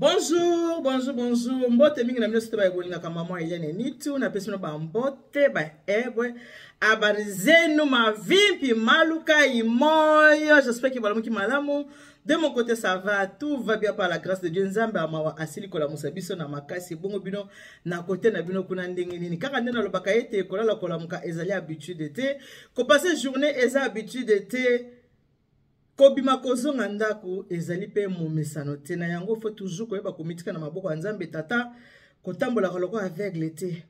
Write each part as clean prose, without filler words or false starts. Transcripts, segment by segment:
Bonjour, bonjour, bonjour. Mbote mingi na bino sote baye bolingaka maman Eliane Nitu, napesi bino ba mbote ba ebwe. Habari zenu mavimpi maluka imoyo. J'espère que balamuki malamu. De mon côté ça va, tout va bien par la grâce de Dieu. Nzambe amawa asili kolamusa biso na makasi bongo bino na côté na bino kuna ndenge nini. Kaka nde nalobaka ete kolala kolamuka ezali habitude te. Kopasser journée eza habitude te. Kobima kozonga ndako ezali mpe momesano te. Na yango faut toujours koyeba komitika na maboko ya Nzambe Tata, kotambolaka lokola aveugle te.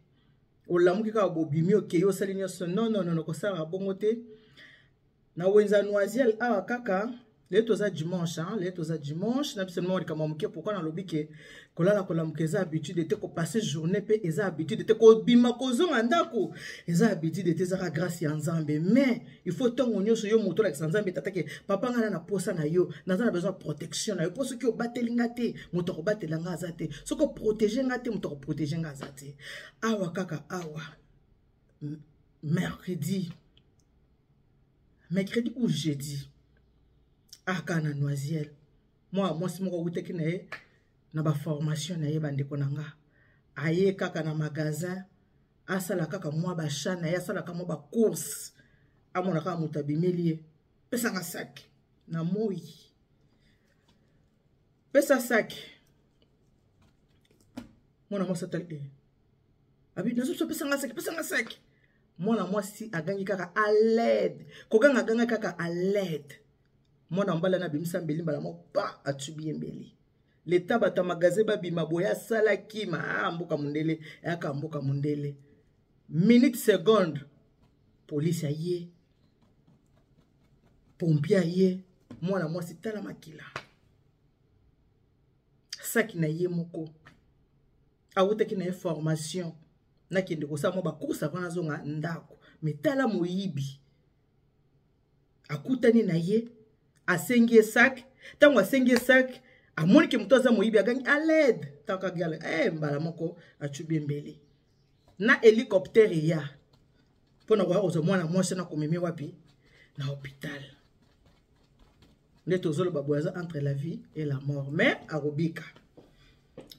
Olamuki kaka bobimi okei osali nyonso. Non, non, non, kosalaka bongo te. Na wenze ya Noisiel awa kaka lelo toza dimanche, hein? Lelo toza dimanche na biso mwa likambo ya moke. Pourquoi nalobi ke kolala kolamuka eza habitude te, kopasser journée mpe eza habitude te, kobima kozonga ndako eza habitude te, ezaka grâce ya Nzambe. Mais il faut ntongo nyonso yo moto olakisa Nzambe Tata ke papa ngai na posa na yo, naza na besoin ya protection na yo, mpo soki obateli nga te, moto akobatela nga aza te, soki oprotege nga te, moto akoprotege nga aza te. Awa kaka awa mercredi, mercredi ou jeudi, aka na Noisiel, mwa mwasi moko awutaki na ye na baformation na ye, bandeko na nga, aye kaka na magasin asala kaka mwa bachat na ye, asalaka mwa bacourse, amona kaka moto abimeli ye, pesanga saki na moi, pesa saki. Mwana mwasi atali e abi nazoso, pesanga saki, pesanga saki. Mwana mwasi agangi kaka à l'aide, koganga aganga kaka à l'aide. Mwana mobali wana abimisa mbeli mbala moko pa atubi ye mbeli. Leta bato ya magasin babima boye, asalaki ma mboka mondele, eyaka mboka mondele, minute seconde polisi aye, pompier aye. Mwana mwasi tala makila, saki na ye moko awutaki na ye formation, nakende kosala mwa bacourse avant nazonga ndako. Me tala moyibi akutani na ye, asengi ye sac. Ntango asengi ye sac, amoni ke moto aza moyibi, agangi à l'aide. Ntango agangi mbala moko acubi mbeli na hélicoptère eya mpona koya kozwa mwana mwasi na komemi wapi na hôpital. Nde tozoloba boye, aza entre la vie et la mort, mais akobika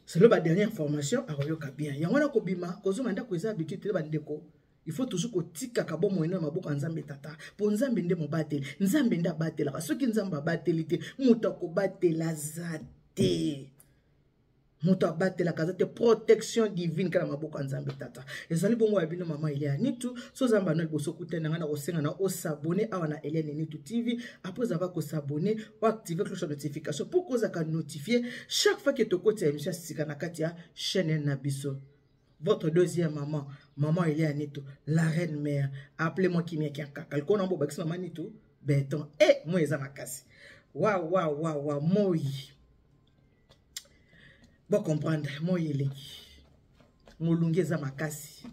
selon ba dernière formation, akoyoka bien. Yango wana kobima kozonga ndako eza habitude te, bandeko. Il faut toujours kotikaka bomoi na maboko ya Nzambe Tata, mpo Nzambe nde mobateli, Nzambe nde abatelaka. Soki Nzambe abateli te, moto akobatela aza te, moto abatelaka aza te. Protection divine kaka na maboko ya Nzambe Tata. Ezali bongo ya bino mama Eliane Nitu. So oza mbano liboso okutani na ngai, na kosenga na os'abonner awa na Eliane Nitu TV. Après avoir kos'abonner, oactive cloche ya notification mpo kozaka notifié chaque fois ke tokoti ya émission ya sika na kati ya chaîne na biso. Votre deuxième maman, maman Eliane Nitu, la reine mère, appelez-moi Kimia Kiankaka. Likolo na bobakisi mama Nitu beton e moi eza makasi. Wa wa wa wa moi bocomprendre, moi eleki molungi eza makasi,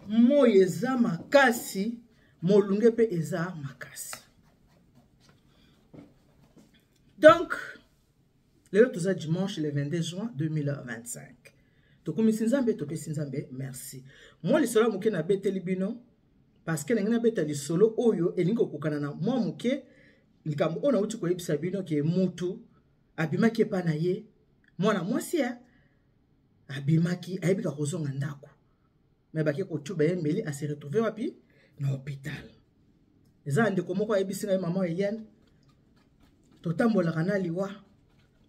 moi eza makasi, molunge mpe eza makasi. Donc lelo toza dimanche le 22 juin 2025. Tokomisi Nzambe, topesi Nzambe merci. Mwa lisolo ya moke nabeteli bino parce que ndenge nabeta lisolo oyo elingi kokokana na mwa moke likambo oyo nauti koyebisa bino ke mutu abimaki epai na ye, mwana mwasi abimaki ayebika kozonga ndako, me bake kotuba ye mbeli, ase retrouve wapi? Na hôpital. Eza na ndeko moko ayebisi ngai, mama Eliane, totambolaka na liwa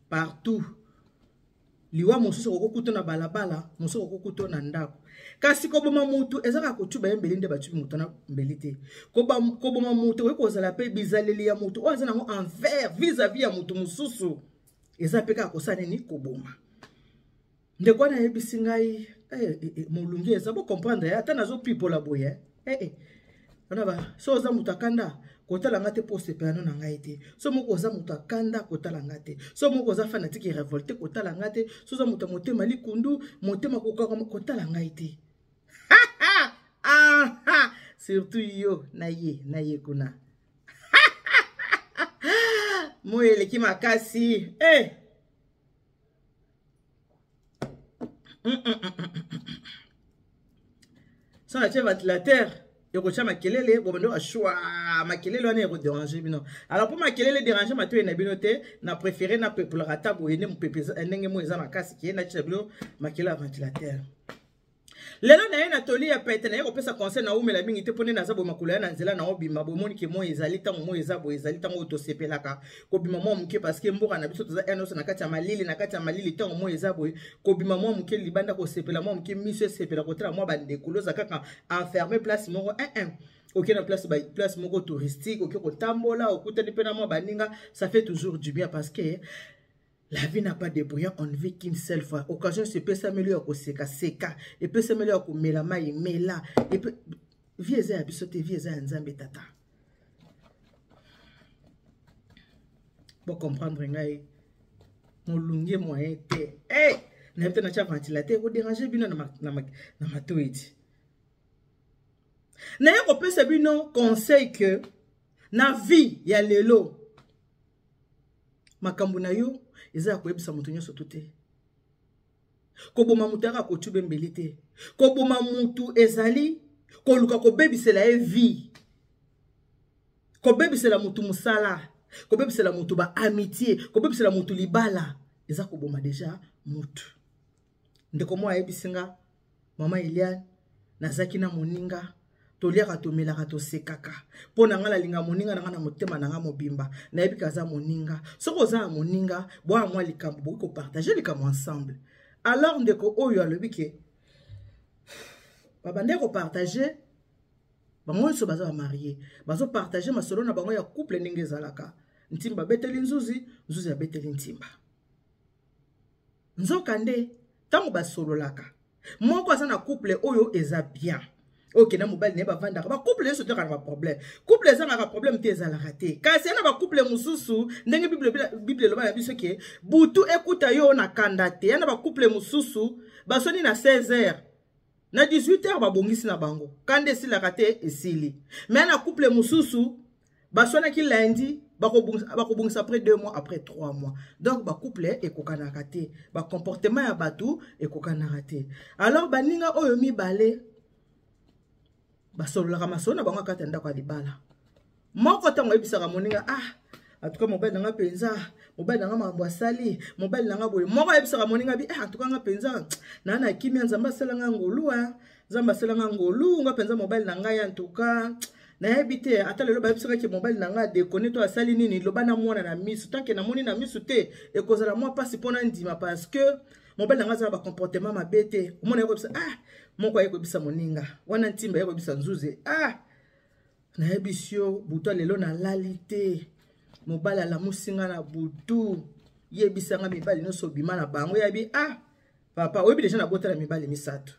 partout. Liwa mosusu okokuta na balabala, mosusu okokuta na ndako. Kasi koboma motu eza kaka kotuba ye mbeli nde batubi moto na mbeli te. Koboma motu ekoki kozala mpe bizaleli ya motu oyo aza nango envers vis-à-vis ya motu mosusu, eza mpe kaka kosala nini? Koboma. Ndeko wana ayebisi ngai molungi eza, bocomprendre ata nazopipola boye wana ba so oza moto akanda, kotala nga te mpo osepela no na ngai te. So moko oza moto akanda, kotala nga te. So moko oza fanatique révolté, kotala nga te. So oza moto ya motema likundu, motema kokaka, kotala ngai te. Surtout yo na ye na ye kuna, moi eleki makasi eh. So natie ventilateur. Ekotya makelele, bobandi oka shwa makelele wana ekoderange bino. Alors mpo makelele dérange matoi na bino te, na préféré na pepolaka ata boye nde mopepe ndenge moi eza makasi ke natyela bino makelele ya ventilateur. Lelo na ye na toli ya pete, naye kopesa conseil. Na umela mingi te mpo nde naza boye, makolo ya na nzela na obima. Bomoni ke moi ezali, ntango moi eza boye, ezali ntango oyo tosepelaka kobima mwa moke, parce que mboka na biso toza ya nyonso na kati ya malili, na kati ya malili. Ntango moi eza boye, kobima mwa moke libanda, kosepela mwa moke, miso esepela kotala mwa bandeko. Loza kaka enfermé place moko 1 1, oke na place moko touristique, oke kotambola, okutani mpe na mwa baninga, ça fait toujours du bien, parce que la vie n'a pas de brouillon, on ne vit qu'une seule fois. Occasion epesameli ya kosekaseka, epesameli ya komela mai, mela. Vie eza ya biso te, vie eza ya Nzambe Tata. Bocomprendre ngai, molunge moyen te. Hey! Nayebi te, natya ventilateur, ekoderange bino na matoi ti. Naye kopesa bino conseil ke na vie ya lelo, makambo na yo eza ya koyebisa moto nyonso to te. Koboma moto yaka kotube mbeli te. Koboma motu ezali koluka kobebisela ye vie, kobebisela motu mosala, kobebisela motu baamitié, kobebisela motu libala, eza koboma deja motu. Ndeko moko ayebisi nga: "Mama Eliane, nazalaki na moninga, toliaka, tomelaka, tosekaka. Mpo na ngai, nalinga moninga na ngai na motema na ngai mobimba. Nayebi ka aza moninga." Soki oza na moninga, bwana mwa likambo, bokoki kopartage likambo ensemble. Alors ndeko oyo alobi ke babandaki kopartage, bango nyonso baza bamarie, bazopartage masolo na bango ya couple ndenge ezalaka. Ntimba abeteli nzuzi, nzuzi abeteli ntimba. Nzoka nde ntango basololaka, moko aza na couple oyo eza bien, oyo kenda mobali na ye bavandaka. Bacouple nyonso tozaka na baproblème, couple ezangaka problème te, ezalaka te. Kasi ya na bacouple mosusu, ndenge Bible eloba na biso ke butu ekuta yo na kanda te, ya na bacouple mosusu basoni na 16 heures, na 18 heures babongisi na bango, kanda esilaka te, esili. Mais na couple mosusu baswanaki lundi, bakobongisa après 2 mois, après 3 mois. Donc bacouple ekokanaka te, bacomportement ya bato ekokanaka te. Alors baninga oyo mibale basololaka masolo na bango kati ya ndako ya libala. Moko ntango ayebisaka moninga: "Ah, atuka mobali nanga mpenza, mobali nanga makambo asali, mobali nanga boye." Moko ayebisaka moninga bi: "Ah, atuka nga mpenza naa na kimia, Nzambe asalanga ngolu, Nzambe asalanga ngolu, nga mpenza mobali na ngai, antuka nayebi te. Ata lelo bayebisakaki mobali na ngai adekone to asali nini, loba na mwana na miso. Tant que namoni na miso te, ekozala mwa mpasi mpo na ndima, parce que mobali na ngai aza na bacomportement mabe te." Omona ye koyebisa: "Ah." Moko aye koyebisa moninga wana, ntimba ye koyebisa nzuze: "Ah, nayebisi yo, butu lelo nalali te, mobali alamusi nga na butu, yebisanga mibali nyonso obima na bango." Yabi: "Ah papa, oyebi deja nabota na mibali misato."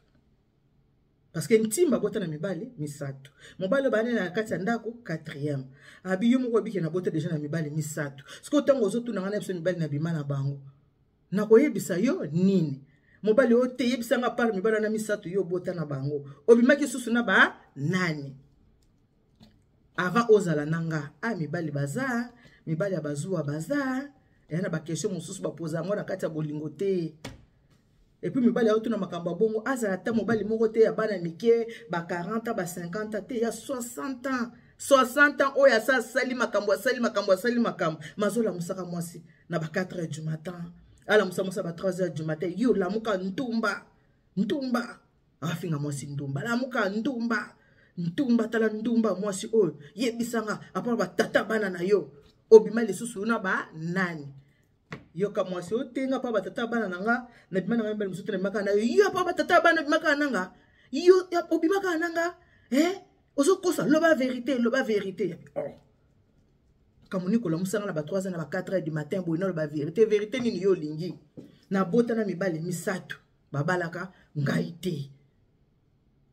Parce que ntimba abota na mibali misato, mobali oyo bayani na kati ya ndako quatrième. Abi: "Yo moko oyebike nabota deja na mibali misato. Sikoyo ntango ozotuna ngai na biso mibali na bima na bango, nakoyebisa yo nini? Mobali oyo te, yebisanga par mibali wana misato yo obota na bango, obimaki susu na ba nani avant ozala na nga? A mibali baza, mibali ya bazuwa baza." Eya na baquestion mosusu bapoza yango na kati ya bolingo te. Et puis mibali aotuna makambo ya bongo, azala ata mobali moko te ya bana mike ba 40 ans, ba 50 ans te, ya 60 ans, 60 ans oyo asa asali makambo, asali makambo, asali makambo. Mazolamusaka mwasi na ba 4 heures du matin, alamusa mwasi ba 3 heures du matin: "Yo lamuka, ntumba, ntumba." Afinga mwasi ndumba: "Lamuka, ndumba, ntumba, tala ndumba mwasi oyo, yebisanga apart batata bana na yo, obima lisusu na ba nani?" Yoka mwasi otenga: "Mpa batata bana na nga, nabima na nga mibali mosusu te, nabimaka na yo. Yo mpa batata bana obimaka na nga, yo obimaka na nga, eh? Ozokosa, loba vérité, loba vérité." Oh. Kamoni kolamusanga na ba 3 heures, na ba 4 heures du matin boye, naloba vérité? Vérité nini yo olingi? Nabota na mibali misato, babalaka ngai te.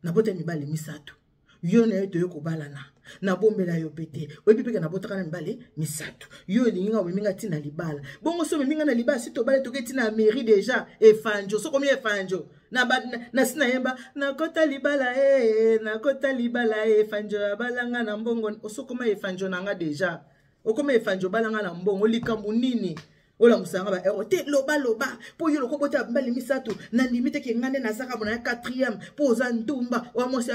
Nabota mibali misato, yo na ye toye kobalana, nabombela yo mpe te. Oyebi mpeke nabotaka na mibale misato. Yo olingi nga, omemi nga ntina libala bongo. So omemi nga na libala, si tobala, toke ntina ya mairie déjà, efanjo sokomi efanjo nasi nayemba: "Nakota libala e, nakota libala e, efanjo abalanga na mbongo." Osokoma efanjo na nga déjà, okoma efanjo, obalanga na mbongo. Likambo nini olamusanga ba ero te? Loba, loba, mpo yo loko bota mibali misato, nandimi teke nga nde nazaka bona ya quatrième, mpo oza ndumba wa mwasi.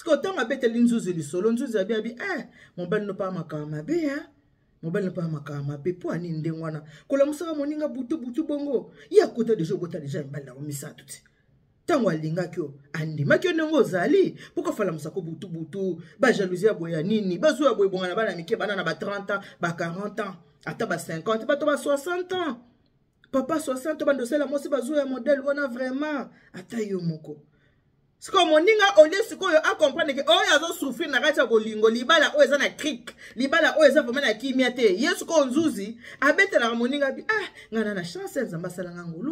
Sikoyo ntango abeteli nzuzi lisolo, nzuzi abi abi eh, mobali no pa makambo mabe hein? Mobali no pa makambo mabe mpo ani ndenge wana kolamusaka moninga butu butu bongo, ye akota deja obota deja mibali na misato ti ntango alingaki yo, andimaki yo ndenge ozali, mpo kofalamusaka butu butu, bajalousie ya boye ya nini, bazwa ya boye bonga na bana mike, bana na ba 30 ans, ba 40 ans, ata ba 50, bato ba 60 ans, papa 60 bando osala mwasi bazwa ya modele wana vraiment ata yo moko. Sikoyo moninga olie sikoyo acomprendre ke oyo azosouffrir na kati ya bolingo, libala oyo eza na cric, libala oyo eza vraiment na kimia te. Ye sikoyo nzuzi abetelaka moninga bi ah, ngai na na chance, Nzambe asalanga ngolu,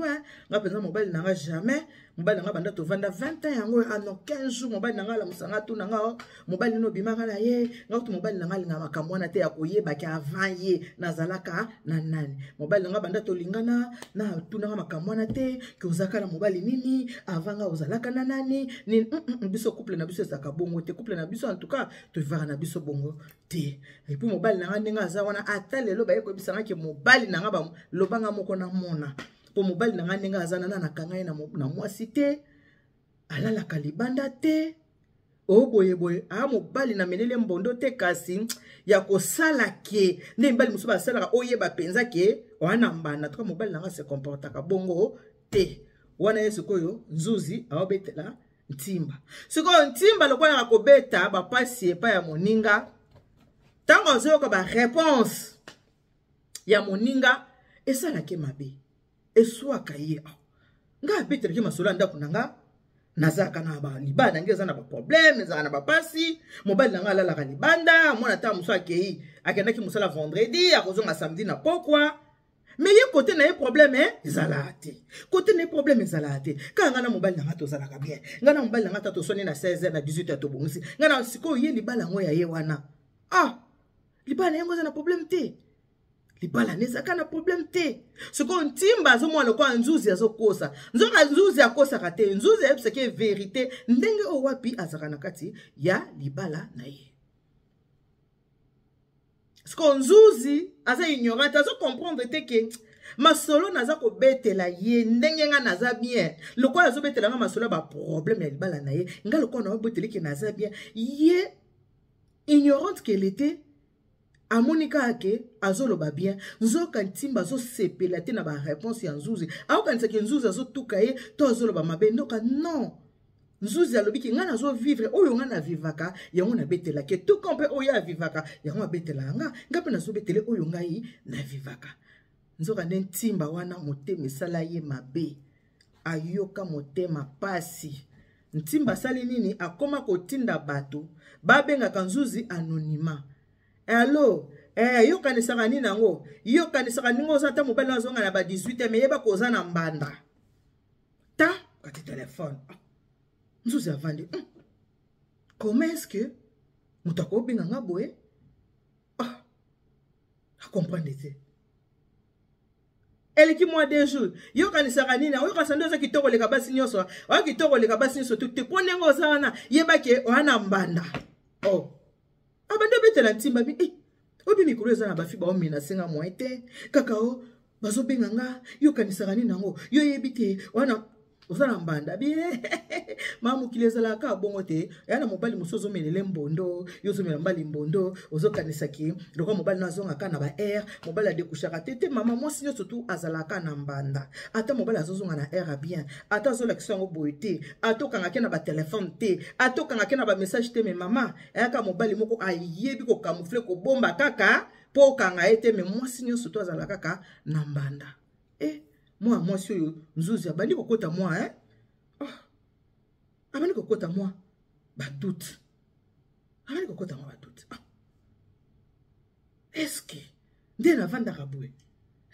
nga mpenza mobali na nga jamais, mobali na nga banda tovanda 20 ans yango ano 15 jours, mobali na nga alamusa nga tuna nga o mobali nini obimaka na ye. Nga kutu mobali na nga alinga makambo wana te ya koyebaki avant ye nazalaka na nani. Mobali na nga banda tolingana na tunanga makambo wana te ke ozalaka na mobali nini avant nga, ozalaka na nani nini. Biso couple na biso ezalaka bongo te, couple na biso en tout cas tovivaka na biso bongo te. Et puis mobali na nga ndenge aza wana, ata lelo baye koyebisa nga ke mobali na nga balobanga moko namona, mpo mobali na nga ndenge aza nana, nakanga ye na mwasi te, alalaka libanda te, o boye boye, a mobali na melele mbondo te, kasi ya kosala ke nde mibali mosusu basalaka, oyeba mpenza ke wana mbanda toka mobali na nga se comportaka bongo te. Wana ye sikoyo nzuzi aobetela ntimba. Sikoyo ntimba lokola na kobeta bapasi epai ya moninga, ntango azoyoka bareponse ya moninga esalaki mabe, eswaka ye. Oh, nga abetelaki masolo ya ndako na nga, nazalaka na libala na ngai eza na baproblème, ezalaka na bapasi, mobali na ngai alalaka libanda, mwana ata mosu akei, akendaki mosala vendredi, akozonga samedi na pokwa, me ye kote na ye problème ezalaka te, kote na ye problème ezalaka te. Kaka ngai na mobali na ngai tozalaka bien, ngai na mobali na ngai ta toswani na 16 na 18 ya tobongisi ngai na sikoyo ye libala yango ya ye wana, ah, libala na yango eza na problème te, libala na ezalaka na problème te. Sikoyo ntimba azomona lokola nzuzi azokosa, nzoka nzuzi akosaka te, nzuzi ayebisaki ye verité ndenge oyo wapi azalaka na kati ya libala na ye. Sikoyo nzuzi aza ignorante, azocomprendre te ke masolo naza kobetela ye ndenge nga naza bien, lokola azobetela nga masolo ya baproblème ya libala na ye, nga lokola naobeteli ke naza bien, ye ignorante qu'elle était amoni kaka ke azoloba bien, nzoka ntimba azosepela te na bareponse ya nzuzi, akokanisaki nzuzi azotuka ye to azoloba mabe, ndoka non, nzuzi alobi ke ngai nazovivre oyo ngai navivaka yango nabetelaki, tuka mpe oyo avivaka yango abetelaka nga, ngai mpe nazobetele oyo ngai navivaka. Nzoka nde ntimba wana motema esala ye mabe, ayoka motema pasi. Ntimba asali nini? Akoma kotinda bato babengaka nzuzi anonymat. Allo, yokanisaka nini yango, yokanisaka ndenge oza, ata mobali azonga na ba 18 me yeba koza na mbanda ta kati telefone. Ah, nzuzi avandi, comment est-ce que moto akobenga nga boye? Ah, acomprendre te. Eleki mwa 2 jours, yokanisaka nini? Oyokanisa nde oza kitoko oleka basi nyonso, oya kitoko oleka basi nyonso tu te, mpo ndenge oza wana yebaki oya na mbanda. Oh, abandi obetela ntimba bi eh, obi mikolo eza na bafi baomina senga moye te, kaka o bazobenga nga, yokanisaka nini yango, yo yebi te wana oza na mbanda bi ma mokili ezalaka bongo te, ya na mobali mosusu ozomelele mbondo, yo ozomela mobali mbondo, ozokanisaki lokola mobali no azongaka na ba aire, mobali adekushaka te te. Mama mwasi nyonso tu azalaka na mbanda, ata mobali azozonga na aire ya bien, ata azolakisa yango boye te, ata okangaki na batelefone te, ata okangaki na bamessage te, me mama ayaka mobali moko ayebi kocamoufle, kobomba kaka mpo okanga ye te, me mwasi nyonso tu azalaka kaka na mbanda. E mwa mwasi oyo nzuzi abandi kokota mwa eh? Oh, abandi kokota mwa badute, abandi kokota mwa badute. Ah. Eske nde navandaka boye,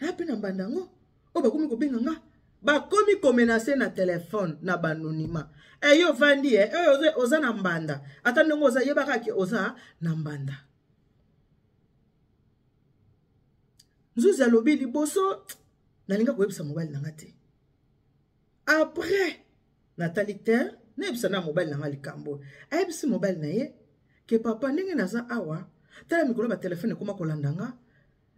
aya mpe na mbanda yango oyo bakomi kobenga nga, bakomi komenase na telefone na banonima. E yo ovandi e oyo oza na mbanda, ata ndenge oza yebaka ke oza na mbanda. Nzuzi alobi liboso nalinga koyebisa mobali na nga te, après natali te nayebisa na mobali na nga likambo. Ayebisi mobali na ye ke papa, ndenge naza awa, tala mikolo batelefone ekoma kolanda nga,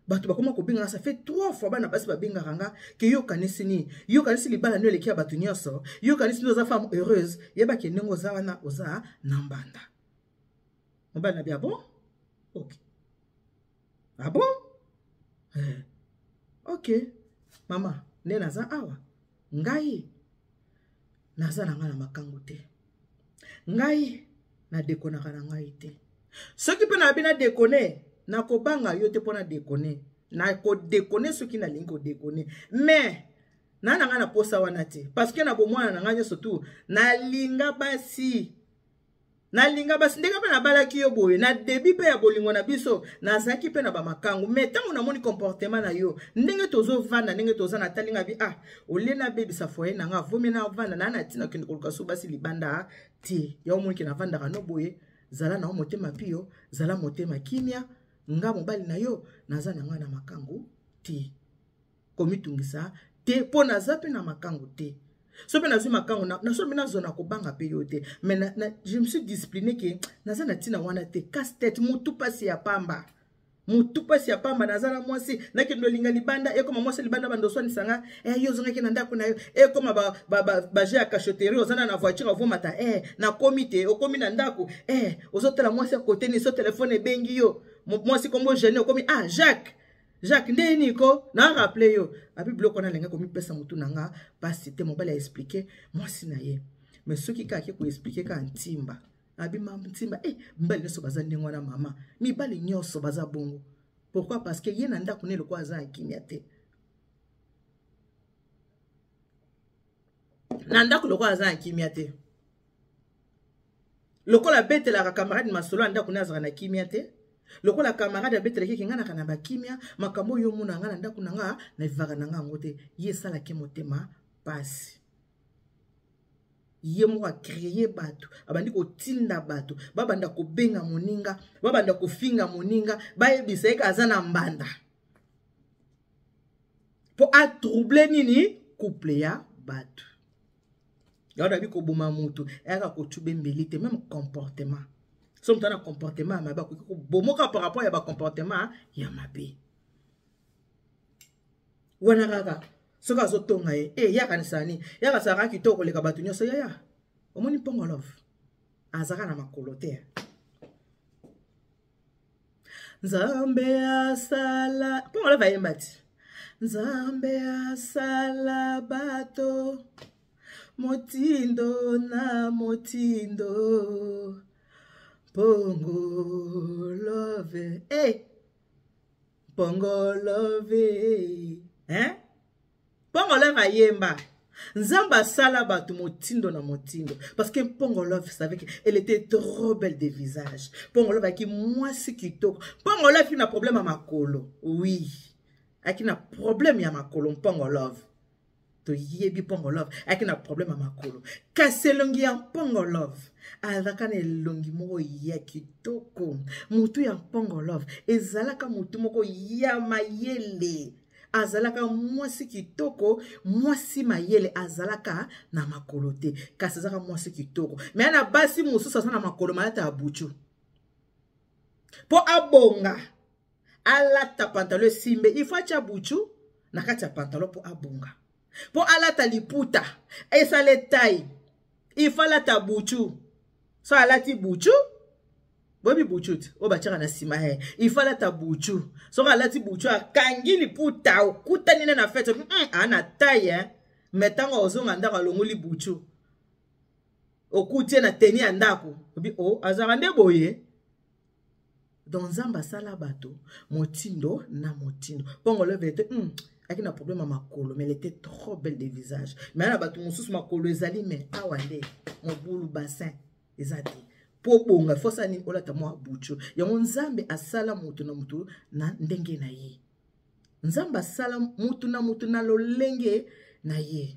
bato bakoma kobenga nga, ça fait 3 fois bana basi babengaka nga ke yo okanisi nini, yo okanisi libala no eleki ya bato nyonso, yo okanisi nde oza femme heureuse, yebaki ndenge oza wana oza na mbanda. Mobali na bi, ah bon, ok, ah bon, eh. Ok mama, nde naza awa, ngai naza na ngai na makangu te, ngai nadekonaka na ngai te. Soki mpe nayebi nadekone, nakobanga yo te mpo nadekone, nakodekone soki nalingi kodekone, mais na na ngai na posa wana te, parce que na bomwana na ngai nyonso tu nalinga basi, nalinga basi. Ndenge mpe nabalaki yo boye, na début mpe ya bolingo na biso, nazalaki mpe na bamakangu, mais ntango namoni comportement na yo, ndenge tozovanda, ndenge toza, natali nga bi, ah, olie nabebisa foyer na nga, vomi navanda na na ntina okende koluka so basi libanda te. Ya omoniki navandaka no boye, zala na yo motema pio, zala motema kimia, nga mobali na yo naza na nga na makangu te, komitungisa te mpo naza mpe na makangu te. So mpe nazwi makangu naso mpe nazwa na kobanga mpe yo te, mais je me suis discipliné ke naza na ntina wana te. Casse tête, motu mpasi ya pamba, motu mpasi ya pamba. Naza na mwasi, nakende olinga libanda, ekoma mwasi libanda bando oswanisa nga, eh, yo ozongaki na ndako na yo, ekoma baje ya cachotterie, oza na voiture ovomata, eh, nakomi te, okomi na ndako, eh, ozotala mwasi ya kote ni so telefone ebengi yo, mwasi kombo gene, okomi, ah, Jacques, Jacques nde niko na rappele yo abi biloko wana, alingi komipesa motu na nga pasi te. Mobali aexplike mwasi na ye, mais soki kaka ake koexplike kaka ntimba, abi ma ntimba, eh, mibali nyonso baza ndenge wana, mama, mibali nyonso baza bongo. Pourquoi? Parce que ye na ndako ne lokola aza na kimia te, na ndako lokola aza na kimia te, lokola abetelaka camarade masolo ya ndako ne, azalaka na kimia te, lokola camarade abetelaki eke ngai naka na bakimia, makambo oyo omona ngai na ndako na nga navivaka na nga yango te. Ye esalaki motema pasi, ye moko acreye bato, abandi kotinda bato babanda kobenga moninga, babanda kofinga moninga, bayebisa ye aza na mbanda mpo atrouble nini couple ya bato. Yango nabi koboma motu eyaka kotube mbeli te, même comportement. So moto ana comportement ya mabe, akoki kobomoka par rapport ya bacomportement ya mabe wana kaka. Soki azotonga ye, e ye akanisaka nini? Ye akanisaka kitoko koleka bato nyonso. Yaya, omoni Mpongo Love azaka na makolo te. Nzambe asala Mpongo Love ayemba ti Nzambe asala bato motindo na motindo, Mpongo Love, hey! Mpongo Love, hein? Mpongo Love ayemba Nzambe asala bato motindo na motindo, parce que Mpongo Love savait que elle était trop belle de visage. Mpongo Love ayaki mwasi kitoko. Mpongo Love na problème ya makolo, oui, ayaki na problème ya makolo. Mpongo Love, toyebi Mpongo Love ayaki na problème ya makolo, kasi elongi ya Mpongo Love, azalaka na elongi moko ya kitoko. Motu ya Mpongo Love ezalaka motu moko ya mayele, azalaka mwasi kitoko, mwasi mayele. Azalaka na makolo te, kasi azalaka mwasi kitoko. Me na basi mosusu aza na makolo, malata ya butu mpo abonga, alata pantalon esimbe, il faut atya butu na kati ya pantalon mpo abonga, mpo alata liputa esala etai, il faut alata butu. So alati butu, boyebi butu te oyo batiaka na nsima ye, il faut alata butu. Soki alati butu, akangi liputa, okutani ne na fete, aa na taille. Mais ntango ozonga ndako, alongoli butu, okuti ye na teni ya ndako, obi o oh, azalaka nde boye. Donc Nzambe asala bato motindo na motindo. Mpongo Love ete ayaki na problème ya makolo, mais elle était trop belle de visage. Mais na bato mosusu makolo ezali, mais awa nde mobulu, bassin eza te. Mpo bonga fosa nini? Olata mwa butu. Yango Nzambe asala moto na moto na ndenge na ye. Nzambe asala motu na motu na lolenge na ye.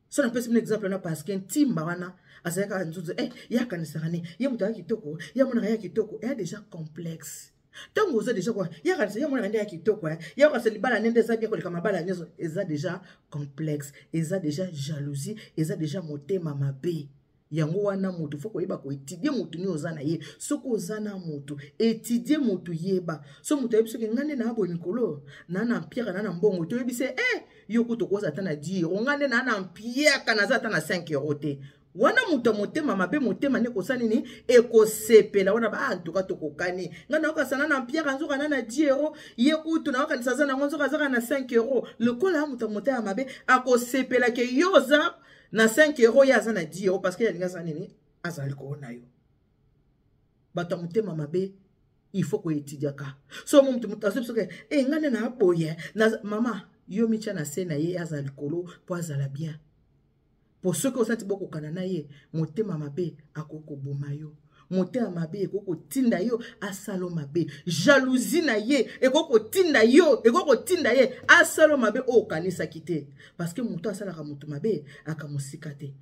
So napesi bino exemple wana parce que ntimba wana azalaki kaka nzunzu, eh, ye akanisaka ne ye moto aya kitoko, ye amonaka ya kitoko, eya déjà complexe. Ntango oza déjà kwa ye akanisa, ye amonaka nde ya kitoko, eh, ye akanisa libala nde nde eza bien koleka mabala nyonso, eza déjà complexe, eza déjà jalousie, eza déjà motema mabe. Yango wana motu fo koyeba koetidie motu nini oza na ye. Soki oza na motu, etidie motu, yeba so moto ayebi. Soki ngai nde naa boye mikolo naa na mpiaka, naa na mbongo, toyebi se, eh, yo kutu okoza ata na 10 euro, ngai nde naa na mpiaka, naza ata na 5 euro te. Wana moto ya motema mabe, motema nde ekosala nini? Ekosepela. Wana ba antuka tokokani. Ngai nayokanisa na mpiaka nzoka na 10 euro, ye kutu nayokanisa aza nango nzoka azaka na 5 euro. Lokola moto ya motema mabe akosepela ke yo oza na 5 euro, ye aza na 10 euro, parce que alingi aza nini? Aza likolo na yo. Bato ya motema mabe, il faut koetidiaka. So mo moto moto azobi soki e ngai nde naboye na mama, yo mitya na se na ye, aza likolo mpo azala bien. Po soki oza ti bokokana na ye, motema mabe akoki koboma yo, motema mabe ekoki kotinda yo asalo mabe, jalousie na ye ekoki kotinda yo, ekoki kotinda ye asalo mabe oyo okanisaki te. Parce que moto asalaka moto mabe akamosika te.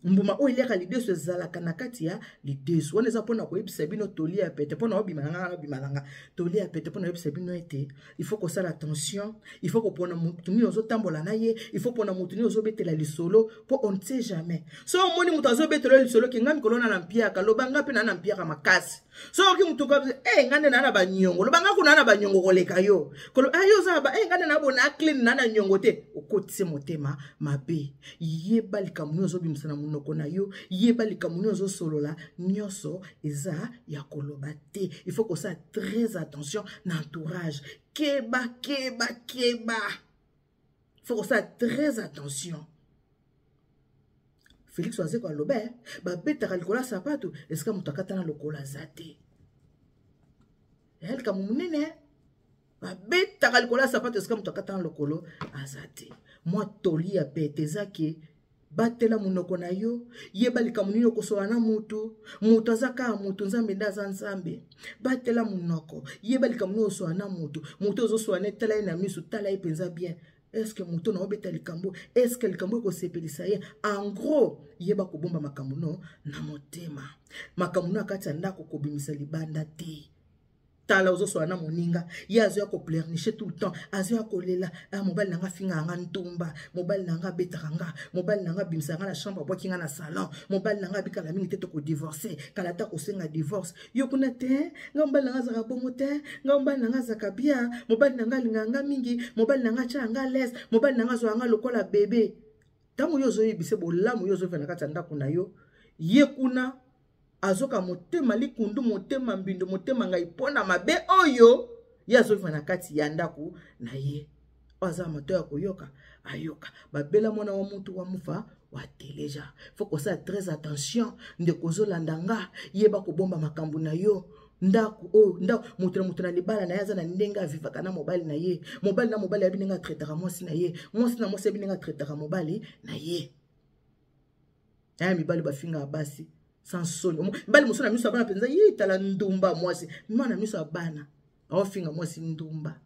Mbuma oyo eliaka lidesu ezalaka na kati ya lidesu. Wana eza mpona koyebisa bino toli ya pete mpona obima na nga, obima na nga toli ya pete mpona koyebisa bino ete il faut kosala attention, il faut kopona motu nini ozotambola na ye, il faut pona motu nini ozobetela lisolo, mpo on ne sait jamais. So omoni moto azobetela lisolo ke nga mikolo na na mpiaka, loba nga mpe na na mpiaka makasi. So oki motu ka e nga nde na na banyongo, loba nga kuna na banyongo koleka yo. Kolo ah yo oza ba e nga nde na bona clean na na nyongo te, okotisi motema mabe. Yeba likambo nini ozobimisa na monoko na yo, yeba likambo nini ozosolola, nyonso eza ya koloba te. Il faut kosala très attention na entourage. Keba, keba, keba, il faut kosala très attention. Félix Wazeko aloba babetaka likolo ya sapato esika moto akatana lokolo aza te. Likambo monene, babetaka likolo ya sapato esika moto akatana lokolo aza te. Mwa toli ya pete eza ke batela monoko na yo, yeba likambo nini okosola na motu. Moto aza kaka motu, Nzambe nde aza Nzambe. Batela monoko, yeba likambo nini osola na motu. Motu ozosola ne, tala ye na miso, tala ye mpenza bien. Est-ce moto na obeta likambo, est-ce likambo ekosepelisa ye? En gros, yeba kobomba makambo no na motema, makambo no ya kati ya ndako kobimisa libanda te. Tala, ozosola na moninga, ye azoya kopleurnicher tout le temps, azoya kolela: ah, mobali na nga afingaka nga ntumba, mobali na nga abetaka nga, mobali na nga abimisaka nga na chambre, abwaki nga na salon, mobali na nga abikala mingi te, tokodivorce kala ta, kosenga divorce. Yo kuna te, nga mobali na nga azalaka bongo te, nga mobali na nga azalaka bien, mobali na nga alingaka nga mingi, mobali na nga atya nga lese, mobali na nga azwaka nga lokola bebe. Ntango yo ozoyebisa bolamu yo ozovia na kati ya ndako na yo, ye kuna azoka motema likundu, motema mbindo, motema ngai mpo na mabe oyo ye azoviva na kati ya ndako na ye. Oyo aza mato ya koyoka, ayoka. Babela mwana wa mutu wa mufa wateleja. Faut kosala très attention. Ndeko ozolanda nga, yeba kobomba makambo na yo. Ndako oyo, ndako, moto na moto na libala na ye aza na ndenge avivaka na mobali na ye. Mobali na mobali ayebi ndenge atraitaka mwasi na ye, mwasi na mwasi ayebi ndenge atraitaka mobali na ye. Aya mibali bafingaka basi sans soni. Mibali mosusu na miso ya bana mpenza, ye tala ndumba mwasi, mwana miso ya bana aofinga mwasi ndumba.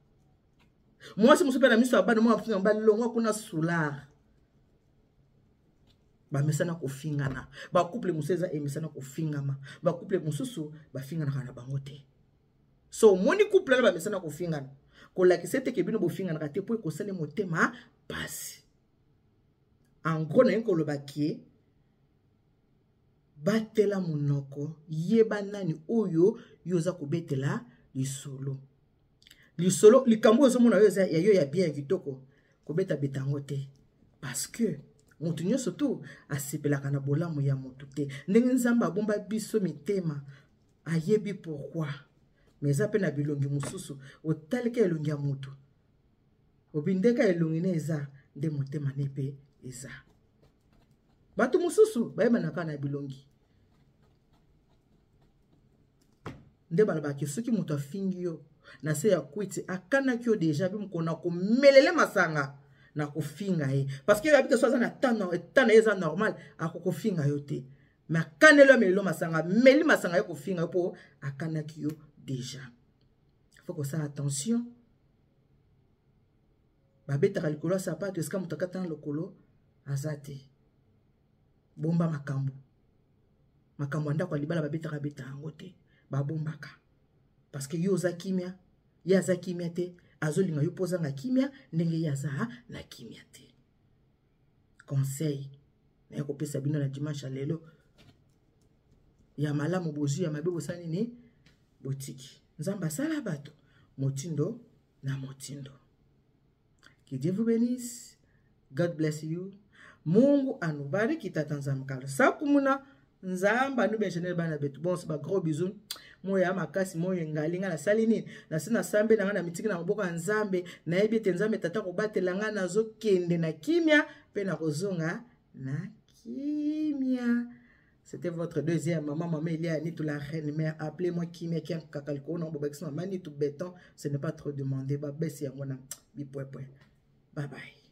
Mwasi mosusu mpe na miso ya bana mwa afinga mobali, longwa kuna, soulard. Bamesana kofingana. Bacouple mosusu eza emesana kofingama, bacouple mosusu bafinganaka na bango te. So omoni couple wana bamesana kofingana, kolakisa ete ke bino bofinganaka te, mpo ekosali motema pasi. En gros, naye koloba ke batela monoko, yeba nani oyo yo oza kobetela lisolo. Lisolo, likambo oyo ozomona oyo eza ya yo ya bien, ya kitoko, kobetabeta yango te, parce que moto nyonso tu asepelaka na bolamu ya moto te. Ndenge Nzambe abomba biso mitema, ayebi pourquoi. Mais eza mpe na bilongi mosusu, otalika elongi ya moto, obindeka elongi ne eza nde motema ne mpe eza. Bato mosusu bayebanaka na bilongi. Nde balobaki soki moto afingi yo na se ya kwiti, akanaki yo deja bi mokolo na komelele masanga na kofinga ye, parce que yabi ke so aza na temps na ye eza normal, akokofinga yo te. Mais akaneli yo, amelelo masanga, ameli masanga, ye kofinga yo mpo akanaki yo deja. Faut kosala attention. Babetaka likolo ya sapato esika moto akatana lokolo aza te. Bomba makambo, makambo ya ndako ya libala babetaka beta yango te, babombaka, parce que yo oza kimia, ye aza kimia te, azolinga yo mpo ozanga kimia ndenge ye aza na kimia te. Conseil naye kopesa bino na dimanche ya lelo: ya malamu bozwi, ya mabe bosali nini? Botiki. Nzambe asala bato motindo na motindo. Que Dieu vous bénisse. God bless you. Mungu anubariki tata Nzambe kala sakumuna Nzambe anubenjenele bana betu bonso ba gros bisous. Moyo ya makasi moyo engali nga nasali nini nasi nasambe na nga na mitiki na maboko ya Nzambe nayebi ete Nzambe tata kobatela nga nazokende na kimia mpe nakozonga na kimia. C'était votre deuxième maman, maman Elia Nitou, la reine mère. Appelez-moi Kimia Kim Kakalko, non, Bobakis, maman Nitou Béton. Ce n'est pas trop demandé. Babessi, Bye bye.